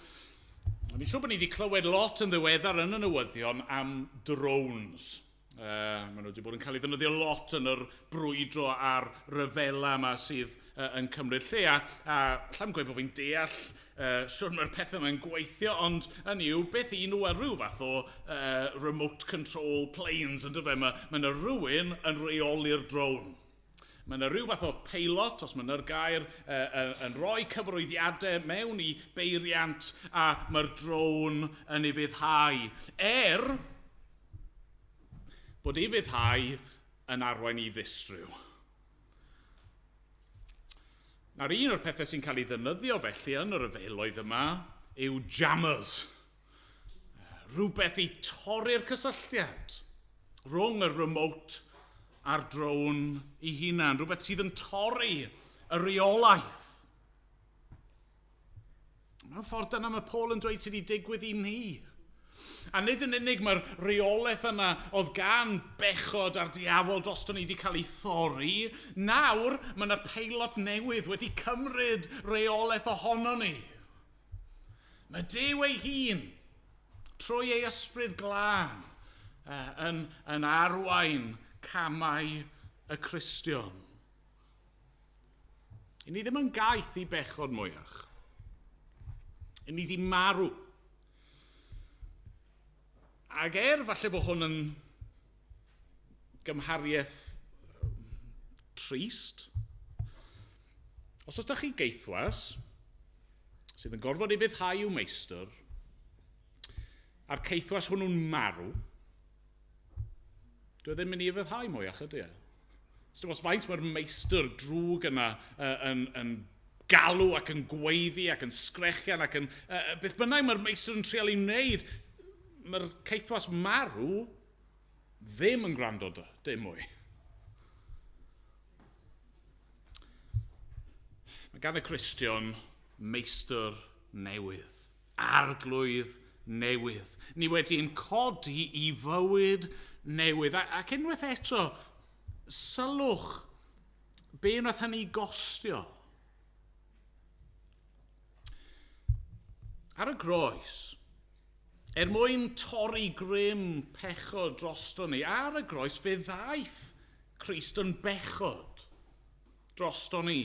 fi'n siŵr bod ni wedi clywed lot yn ddiweddar yn y newyddion am drones. Maen nhw wedi bod yn cael ei ddefnyddio lot yn yr brwydro a'r ryfela yma sydd yn cymryd lle. A allai'm gweud bod fi'n deall siwr mae'r pethau yma'n gweithio, ond yn yw, beth i nhw ar rhyw fath o remote control planes, yn dyfe? Mae yna rhywun yn rheoli'r drone. Mae yna rhyw fath o peilot, os mae yna'r gair, yn rhoi cyfarwyddiadau mewn i beiriant a mae'r drone yn ei fyddhau. Er bod ei fyddhau yn arwain i ddistryw. Nawr, un o'r pethau sy'n cael ei ddefnyddio felly yn y ryfeloedd yma yw jammers. Rhywbeth i torri'r cysylltiad rhwng y remote a'r drone ei hunan. Rhywbeth sydd yn torri y reolaeth. Mewn ffordd dyna mae Paul yn dweud sydd wedi digwydd i ni. A nid yn unig mae'r reolaeth yna oedd gan bechod a'r diafol drosto ni wedi cael ei thorri, nawr mae yna peilot newydd wedi cymryd reolaeth ohono ni. Mae Duw ei hun, trwy ei ysbryd glân, yn arwain camau y Cristion. I ni ddim yn gaeth i bechod mwyach. I ni wedi marw. Ac falle bod hwn yn gymhariaeth trist, os ydych chi geithwas sydd yn gorfod ei fyddhau i'w meistr, a'r ceithwas hwnnw'n marw, dwi ddim yn mynd i fyddhau mwyach, ydy e? Os faint mae'r meistr drwg yna yn galw ac yn gweiddi ac yn sgrechian ac yn... beth bynnag mae'r meistr yn trial ei wneud, mae'r caethwas marw ddim yn gwrando dim mwy. Mae gan y Cristion meistr newydd, arglwydd newydd. Ni wedi'n codi i fywyd newydd. Ac unwaith eto, sylwch be wnaeth hynny gostio. Ar y groes, er mwyn torri grym pechod drosto ni, ar y groes fe ddaeth Crist yn bechod drosto ni.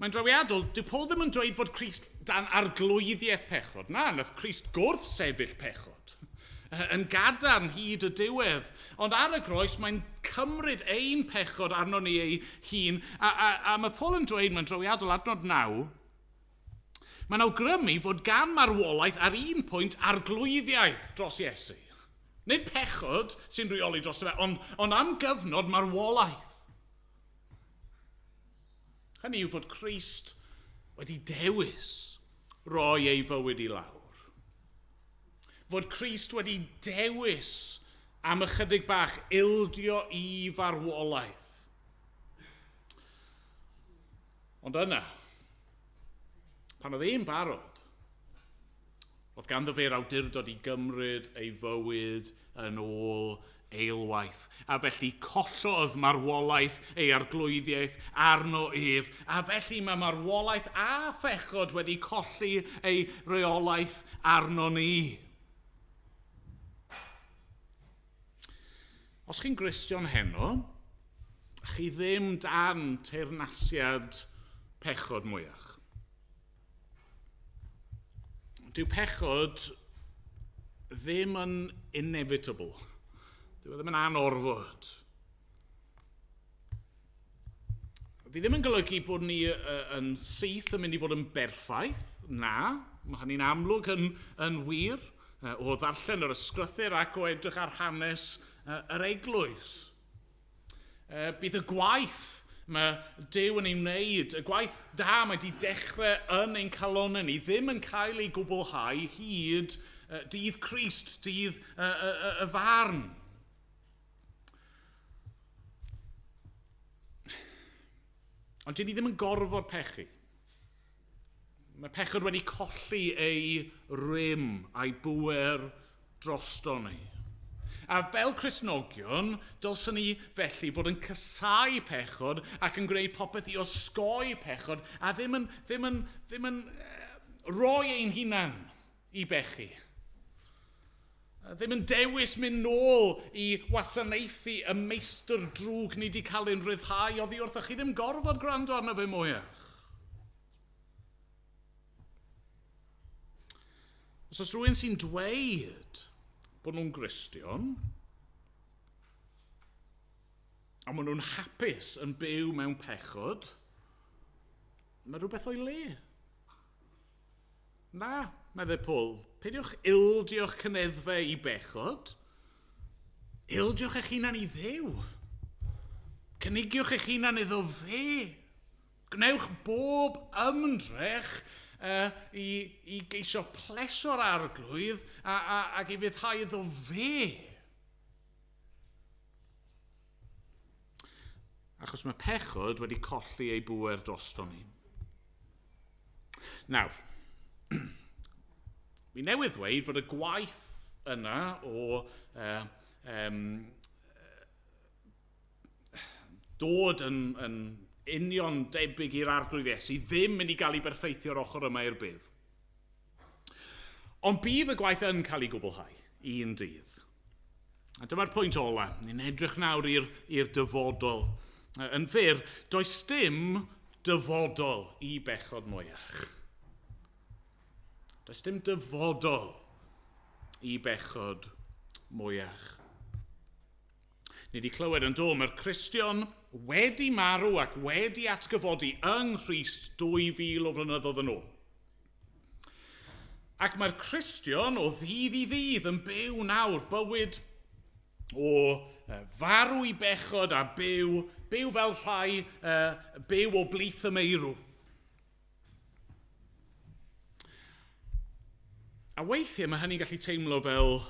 Mae'n drawiadol, dyw Paul ddim yn dweud fod Crist dan arglwyddiaeth pechod. Na, nath Crist gwrth sefyll pechod yn gadarn hyd y diwedd. Ond ar y groes, mae'n cymryd ein pechod arno ni ei hun. A mae Paul yn dweud, mae'n drawiadol, adnod 9, mae'n awgrymu fod gan marwolaeth ar un pwynt arglwyddiaeth dros Iesu. Nid pechod sy'n rheoli dros fe, ond am gyfnod marwolaeth. Hynny yw fod Crist wedi dewis roi ei fywyd i lawr. Fod Crist wedi dewis am ychydig bach ildio i farwolaeth. Ond yna, pan oedd e'n barod, oedd ganddo fe'r awdurdod i gymryd ei fywyd yn ôl eilwaith. A felly collodd marwolaeth ei arglwyddiaeth arno ef. A felly mae marwolaeth a phechod wedi colli ei reolaeth arno ni. Os chi'n Gristion heno, chi ddim dan teyrnasiad pechod mwyach. Dyw pechod ddim yn inevitable. Dyw e ddim yn anorfod. Fi ddim yn golygu bod ni yn syth yn mynd i fod yn berffaith. Na, mae hynny'n amlwg yn wir o ddarllen yr ysgrythur ac o edrych ar hanes yr eglwys. Bydd y gwaith mae Duw yn ei wneud, y gwaith da mae wedi dechrau yn ein calonnau ni, ddim yn cael ei gwblhau hyd dydd Crist, dydd y farn. Ond dyn ni ddim yn gorfod pechu. Mae pechod wedi colli ei rym a'i bŵer drosto ni. A fel Cristnogion, dylswn ni felly fod yn casáu pechod ac yn gwneud popeth i osgoi pechod a ddim yn rhoi ein hunan i bechu. Ddim yn dewis mynd nôl i wasanaethu y meistr drwg ni wedi cael ein rhyddhau oddi wrthoch. Chi ddim gorfod gwrando arno fe mwyach. Os oes rhywun sy'n dweud bod nhw'n Gristion, a maen nhw'n hapus yn byw mewn pechod, mae rhywbeth o'i le. Na, meddai Paul, peidiwch ildio'ch cyneddfau i bechod, ildiwch eich hunan i Dduw. Cynigiwch eich hunan iddo fe. Gwnewch bob ymdrech i geisio plesio'r arglwydd ac i fyddhau iddo fe. Achos mae pechod wedi colli ei bŵer drosto ni. Nawr, fi newydd ddweud fod y gwaith yna o dod yn union debyg i'r arglwydd Iesu ddim mynd i gael ei berffeithio'r ochr yma i'r bydd. Ond bydd y gwaith yn cael ei gwblhau un dydd. A dyma'r pwynt ola. Ni'n edrych nawr i'r dyfodol. Yn fyr, does dim dyfodol i bechod mwyach. Does dim dyfodol i bechod mwyach. Ni wedi clywed yn do, mae'r Cristion wedi marw ac wedi atgyfodi yng Nghrist 2000 o flynyddoedd yn ôl. Ac mae'r Cristion o ddydd i ddydd yn byw nawr bywyd O farw i bechod a byw, byw fel rhai, byw o blith y meirw. A weithiau mae hynny'n gallu teimlo fel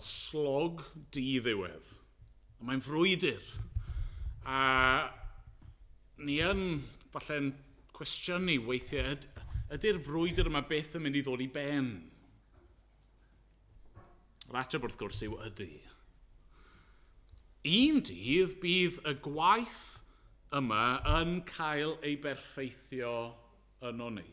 slog di-ddiwedd. Mae'n frwydr. A ni yn falle'n cwestiynu weithiau, ydy'r frwydr yma byth yn mynd i ddod i ben? Yr ateb wrth gwrs yw ydy. Un dydd bydd y gwaith yma yn cael ei berffeithio yno ni.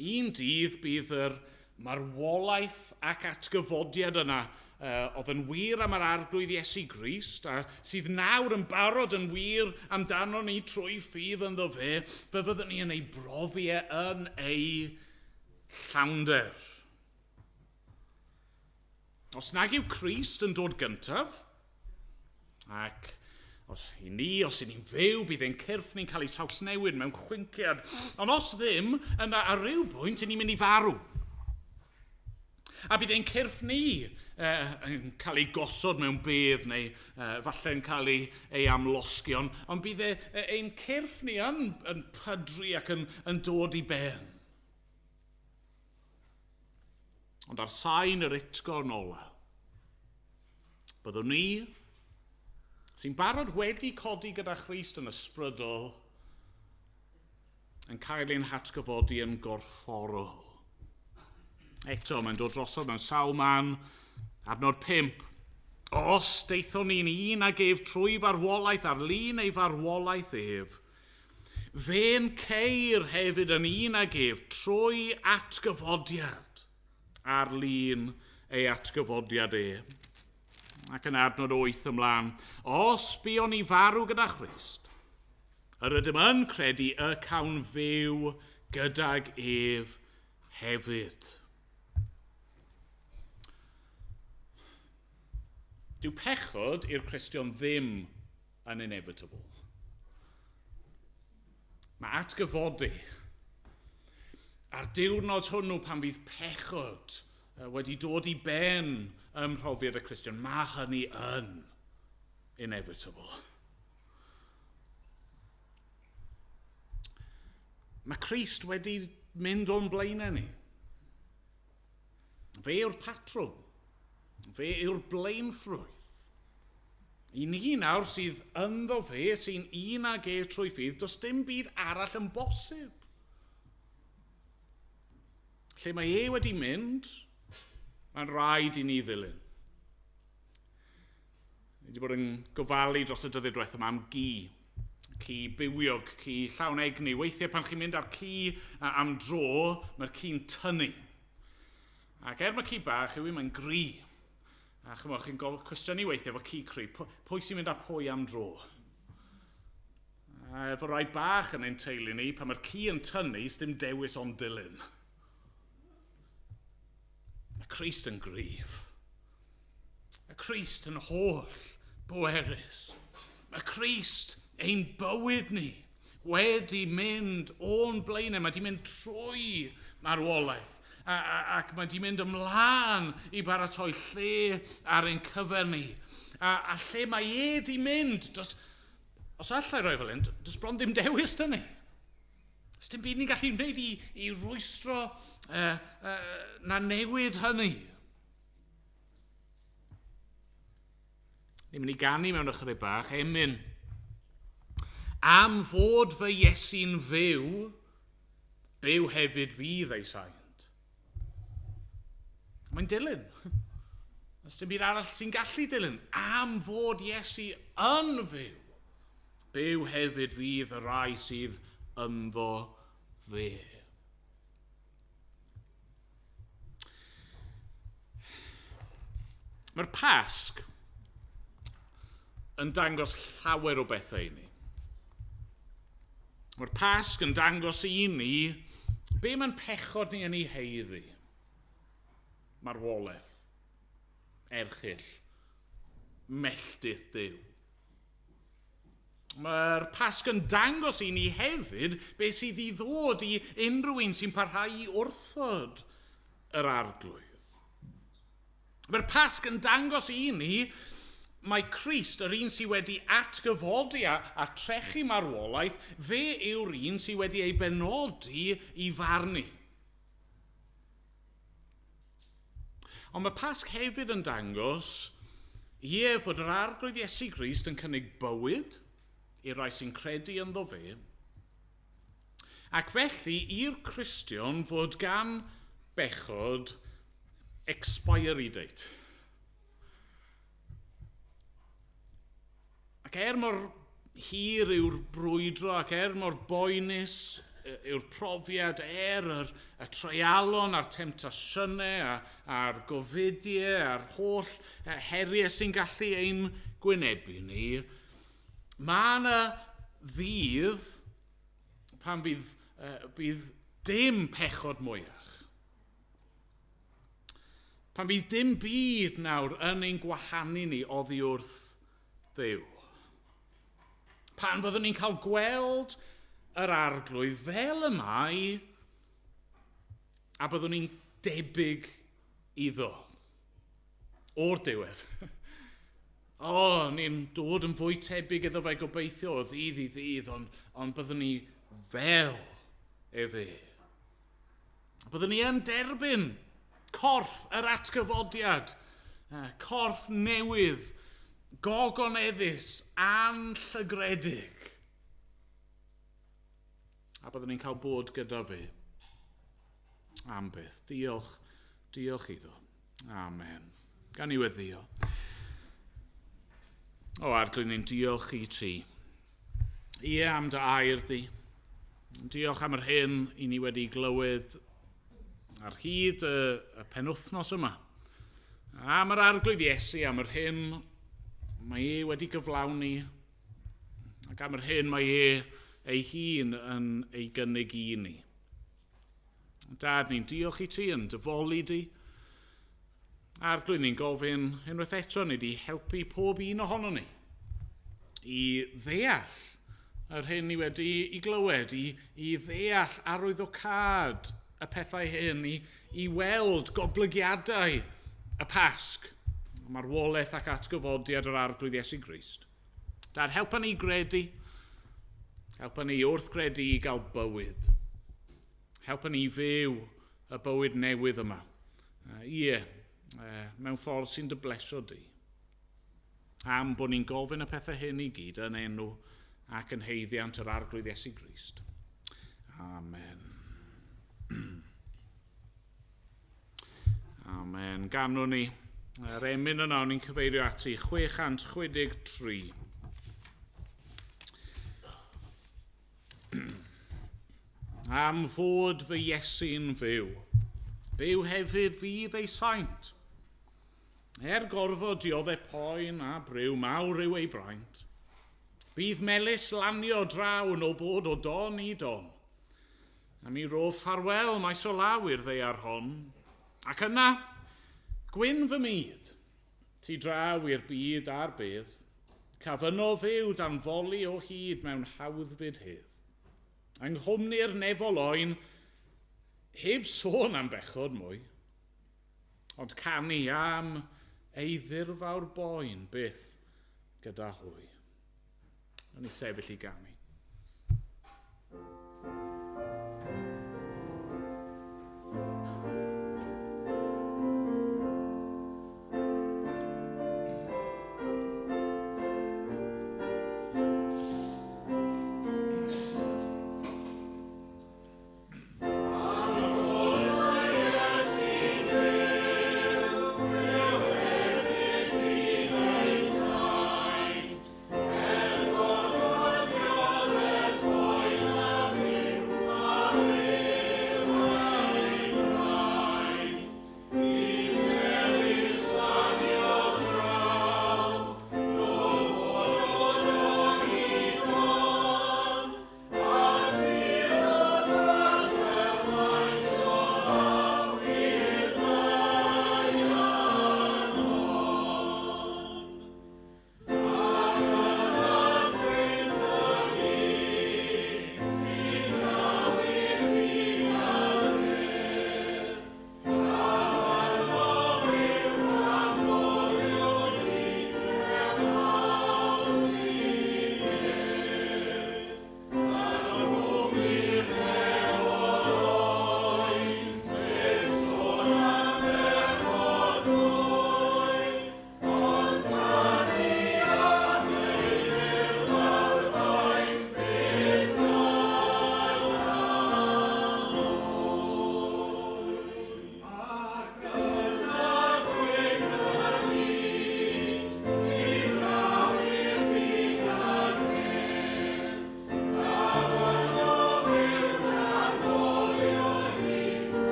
Un dydd bydd yr marwolaeth ac atgyfodiad yna oedd yn wir am yr Arglwydd Iesu Grist a sydd nawr yn barod yn wir amdano ni trwy ffydd ynddo fe, fe fyddwn ni yn ei brofi e yn ei llawnder. Os nag yw Crist yn dod gyntaf, ac i ni, os ydyn ni'n fyw, bydd ein cyrff ni'n cael ei trawsnewid mewn chwinciad. Ond os ddim, yna ar ryw bwynt, ni'n mynd i farw. A bydd ein cyrff ni yn cael ei gosod mewn bedd neu falle'n cael ei amlosgi, ond bydd ein cyrff ni yn pydru ac yn dod i ben. Ond ar sain yr utgorn ola, byddwn ni, sy'n barod wedi codi gyda Christ yn ysbrydol, yn cael ein hatgyfodi yn gorfforol. Eto, mae'n dod drosodd mewn sawl man, adnod 5. Os deithon ni'n un ag ef trwy farwolaeth ar lun ei farwolaeth ef, fe'n ceir hefyd yn un ag ef trwy atgyfodiad ar lun ei atgyfodiad e. Ac yn adnod 8 ymlaen, os buon ni farw gyda Christ, yr ydym yn credu y cawn fyw gydag ef hefyd. Dyw pechod i'r Cristion ddim yn inevitable. Mae atgyfodi a'r diwrnod hwnnw pan fydd pechod wedi dod i ben ym mhrofiad y Cristion, mae hynny yn inevitable. Mae Crist wedi mynd o'n blaenau ni. Fe yw'r patrwm. Fe yw'r blaenffrwyth. I ni nawr sydd ynddo fe, sy'n un ag e trwy ffydd, does dim byd arall yn bosib. Lle mae e wedi mynd, mae'n rhaid i ni ddilyn. Ni wedi bod yn gofalu dros y dyddiau diwethaf yma am gi. Ci bywiog, ci llawn egni. Weithiau pan chi'n mynd â'r ci am dro, mae'r ci'n tynnu. Ac er mae ci bach yw i, mae'n gry. A chymod, chi'n cwestiynu weithiau efo ci cry, pwy sy'n mynd â pwy am dro? A efo rai bach yn ein teulu ni, pan mae'r ci yn tynnu, sdim dewis ond dilyn. Mae Crist yn gryf. Mae Crist yn holl bwerus. Mae Crist ein bywyd ni wedi mynd o'n blaenau. Mae wedi mynd trwy marwolaeth ac mae wedi mynd ymlaen i baratoi lle ar ein cyfer ni. A lle mae e wedi mynd, os allai roi fel hyn, does bron dim dewis 'da ni. Does dim byd ni'n gallu wneud i rwystro na newid hynny. Ni'n mynd i ganu mewn ychydig bach, emyn. Am fod fy Iesu'n fyw, byw hefyd fydd ei saint. Mae'n dilyn. Does dim byd arall sy'n gallu dilyn. Am fod Iesu yn fyw, byw hefyd fydd y rai sydd ynddo fe. Mae'r Pasg yn dangos llawer o bethau i ni. Mae'r Pasg yn dangos i ni be mae'n pechod ni yn ei heiddi. Marwolaeth, erchyll, melltith Duw. Mae'r Pasg yn dangos i ni hefyd beth sydd i ddod i unrhyw un sy'n parhau i wrthod yr Arglwydd. Mae'r Pasg yn dangos i ni mae Crist, yr un sydd wedi atgyfodi a trechu marwolaeth, fe yw'r un sydd wedi ei benodi i farnu. Ond mae Pasg hefyd yn dangos, ie, fod yr Arglwydd Iesu Grist yn cynnig bywyd i'r rhai sy'n credu ynddo fe, ac felly i'r Cristion fod gan bechod expiry date. Ac er mor hir yw'r brwydro ac er mor boenus yw'r profiad, er y treialon a'r temtasiynau a'r gofidiau a'r holl heriau sy'n gallu ein gwynebu ni, mae yna ddydd pan bydd dim pechod mwyach. Pan fydd dim byd nawr yn ein gwahanu ni oddi wrth Dduw. Pan fyddwn ni'n cael gweld yr Arglwydd fel y mae, a byddwn ni'n debyg iddo. O'r diwedd. O, ni'n dod yn fwy tebyg iddo fe gobeithio o ddydd i ddydd, ond byddwn ni fel efe. Byddwn ni yn derbyn corff yr atgyfodiad, corff newydd, gogoneddus, anllygredig. A byddwn ni'n cael bod gyda fe am byth. Diolch, diolch iddo. Amen. Gan i weddio. O, Arglwydd, ni'n diolch i ti. Ie, am dy air di. Diolch am yr hyn i ni wedi glywed ar hyd y penwythnos yma. Am yr Arglwydd Iesu, am yr hyn mae e wedi gyflawni, ac am yr hyn mae e ei hun yn ei gynnig i ni. Dad, ni'n diolch i ti yn dyfoli di. Arglwydd, ni'n gofyn unwaith eto ni di helpu pob un ohono ni i ddeall yr hyn ni wedi i glywed, i ddeall arwyddocâd y pethau hyn, i weld goblygiadau y Pasg, marwolaeth ac atgyfodiad yr Arglwydd Iesu Grist. Dad, helpa ni gredu, helpa ni wrth gredu i gael bywyd. Helpa ni fyw y bywyd newydd yma. Ie, mewn ffordd sy'n dy blesio di. Am bod ni'n gofyn y pethau hyn i gyd yn enw ac yn haeddiant yr Arglwydd Iesu Grist. Amen. Amen. Ganwn ni yr emyn yna o'n i'n cyfeirio ati, 663. Am fod fy Iesu'n fyw, byw hefyd fydd ei saint. Er gorfod dioddef poen a briw, mawr yw ei braint. Bydd melys lanio draw yn o bod o don i don. A mi ro ffarwel maes o law i'r ddaear hon. Ac yna, gwyn fy myd, ti draw i'r byd a'r bedd, caf yno fyw dan foli o hyd mewn hawddfyd hedd. Yng nghwmni'r nefol oen, heb sôn am bechod mwy, ond canu am ei ddirfawr boen byth gyda hwy. O'n i sefyll i ganu. Thank you.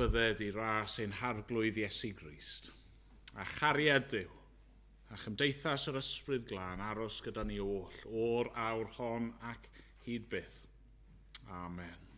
bydded i ras ein harglwydd Iesu Grist, a chariad Duw, a chymdeithas yr ysbryd glân aros gyda ni oll, o'r awr hon ac hyd byth. Amen.